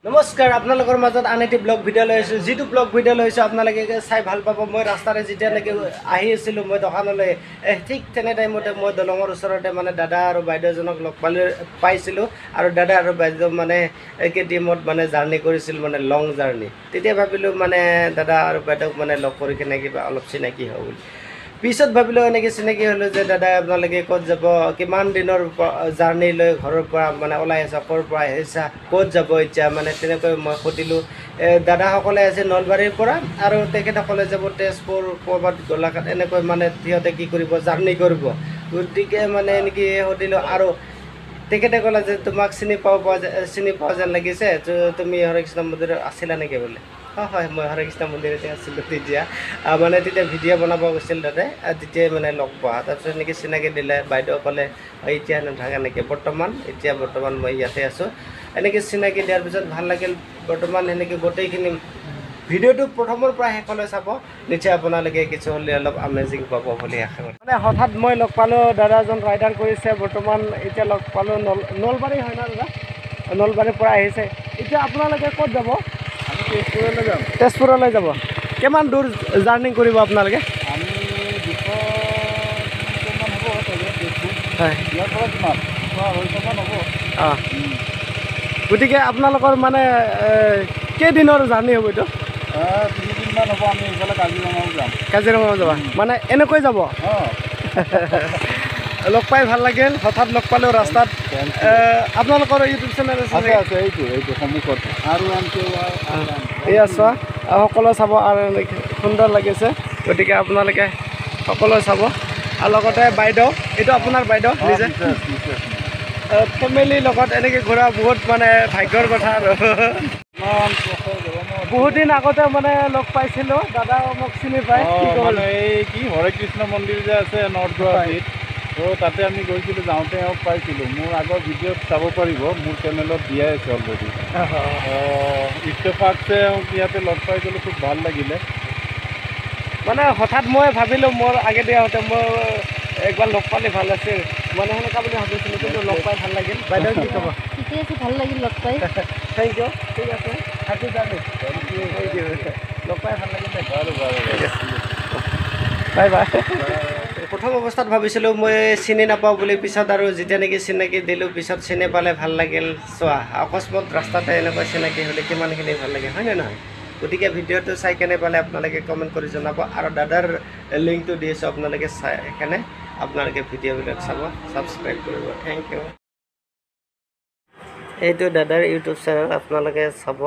নমস্কাৰ, আপোনালোকৰ মাজত আন এটি ব্লগ ভিডিঅ' লৈ আহিছোঁ। যিটো ব্লগ ভিডিঅ' লৈ আহিছোঁ আপোনালোকে চাই ভাল পাব। মই ৰাস্তাৰে যেতিয়া নেকি আহি আছিলোঁ মই দোকানলৈ, ঠিক তেনে টাইমতে মই দলঙৰ ওচৰতে মানে দাদা আৰু বাইদেউজনক লগ পাইছিলোঁ। আৰু দাদা আৰু বাইদেউ মানে একে টিমত মানে জাৰ্ণি কৰিছিল, মানে লং জাৰ্ণি। তেতিয়া ভাবিলোঁ মানে দাদা আৰু বাইদেউক মানে লগ কৰি কিনে কিবা অলপ চিনাকি হওঁ বুলি। পিছত ভাবিলোঁ এনেকৈ চিনাকি হ'লোঁ যে দাদা আপোনালোকে ক'ত যাব, কিমান দিনৰ জাৰ্ণি লৈ ঘৰৰ পৰা মানে ওলাই আহিছা, ক'ৰ পৰা আহিছা, ক'ত যাব এতিয়া, মানে তেনেকৈ মই সুধিলোঁ। দাদাসকলে আছে নলবাৰীৰ পৰা আৰু তেখেতসকলে যাব তেজপুৰ, ক'ৰবাত গোলাঘাট, এনেকৈ মানে সিহঁতে কি কৰিব, জাৰ্ণি কৰিব। গতিকে মানে এনেকৈ সুধিলোঁ আৰু তেখেতে ক'লে যে তোমাক চিনি পোৱা যেন লাগিছে, তুমি হৰে কৃষ্ণ মন্দিৰত আছিলা নেকি বোলে। হয়, মই হৰে কৃষ্ণ মন্দিৰতে আছিলোঁ তেতিয়া। মানে তেতিয়া ভিডিঅ' বনাব গৈছিল তাতে, তেতিয়াই মানে লগ পোৱা। তাৰপিছত এনেকৈ চিনাকি দিলে, বাইদেউ ক'লে এতিয়া নাথাকা নেকি বৰ্তমান, এতিয়া বৰ্তমান মই ইয়াতে আছোঁ। এনেকৈ চিনাকি দিয়াৰ পিছত ভাল লাগিল। বৰ্তমান সেনেকৈ গোটেইখিনি ভিডিঅ'টো প্ৰথমৰ পৰা শেষলৈ চাব, নিশ্চয় আপোনালোকে কিছু হ'লে অলপ আমেজিং পাব বুলি আশা কৰোঁ। মানে হঠাৎ মই লগ পালোঁ, দাদাজন ৰাইডাৰ কৰিছে বৰ্তমান, এতিয়া লগ পালোঁ। নলবাৰী হয় ন দাদা? নলবাৰীৰ পৰা আহিছে। এতিয়া আপোনালোকে ক'ত যাব? তেজপুৰলৈ যাম। তেজপুৰলৈ যাব। কিমান দূৰ জাৰ্ণি কৰিব আপোনালোকে? আমি 200 কিলোমিটাৰমান হ'ব তেজপুৰ। হয়। ইয়াৰ পৰা কিমান? 250মান হ'ব। অঁ, গতিকে আপোনালোকৰ মানে কেইদিনৰ জাৰ্ণি হ'ব এইটো? 3 দিনমান হ'ব। আমি এইফালে কাজিৰঙাও যাম। কাজিৰঙাও যাবা, মানে এনেকৈ যাব? অঁ। লগ পাই ভাল লাগিল, হঠাৎ লগ পালোঁ ৰাস্তাত। আপোনালোকৰ ইউটিউব চেনেল আছে? আছে আছে, এইটো সন্মুখত আৰু এন কে ৱাই। এয়া চোৱা, সকলোৱে চাব আৰু সুন্দৰ লাগিছে, গতিকে আপোনালোকে সকলোৱে চাব। আৰু লগতে বাইদেউ, এইটো আপোনাৰ বাইদেউ নিজে ফেমিলিৰ লগত এনেকৈ ঘূৰা বহুত মানে ভাগ্যৰ কথা। আৰু বহুত দিন আগতে মানে লগ পাইছিলোঁ, দাদাও মোক চিনি পায়। মানে এই কি হৰে কৃষ্ণ মন্দিৰ যে আছে নৰ্থ গুৱাহাটীত, ত' তাতে আমি গৈছিলোঁ, যাওঁতে এওঁক পাইছিলোঁ। মোৰ আগৰ ভিডিঅ'ত চাব পাৰিব, মোৰ চেনেলত দিয়াই আছে অলৰেডি। ইত্তেফাকছে এওঁক ইয়াতে লগ পাই গ'লোঁ, খুব ভাল লাগিলে। মানে হঠাৎ মই ভাবিলোঁ, মোৰ আগেদি আহোঁতে মই একবাৰ লগ পালে ভাল আছিল, মানে সেনেকুৱা বুলি ভাবিছিলোঁ, কিন্তু লগ পাই ভাল লাগিল। বাইদেউ কি ক'ব? ঠিকে আছে, ভাল লাগিল লগ পাই। Thank U. ঠিক আছে, হেপী জাৰ্ণি। Thank U, লগ পাই ভাল লাগিল। বাৰু বাৰু। Bye bye. প্ৰথম অৱস্থাত ভাবিছিলোঁ মই চিনি নাপাওঁ বুলি, পিছত আৰু যেতিয়া নেকি চিনাকি দিলোঁ, পিছত চিনি পালে ভাল লাগিল। চোৱা, অকস্মাত ৰাস্তাতে এনেকুৱা চিনাকি হ'লে কিমানখিনি ভাল লাগে, হয়নে নহয়? গতিকে ভিডিঅ'টো চাই কেনে পালে আপোনালোকে কমেণ্ট কৰি জনাব। আৰু দাদাৰ লিংকটো দি আছোঁ, আপোনালোকে চাই কেনে আপোনালোকে ভিডিঅ'বিলাক চাব, ছাবস্ক্ৰাইব কৰিব। Thank U. এইটো দাদাৰ ইউটিউব চেনেল, আপোনালোকে চাব।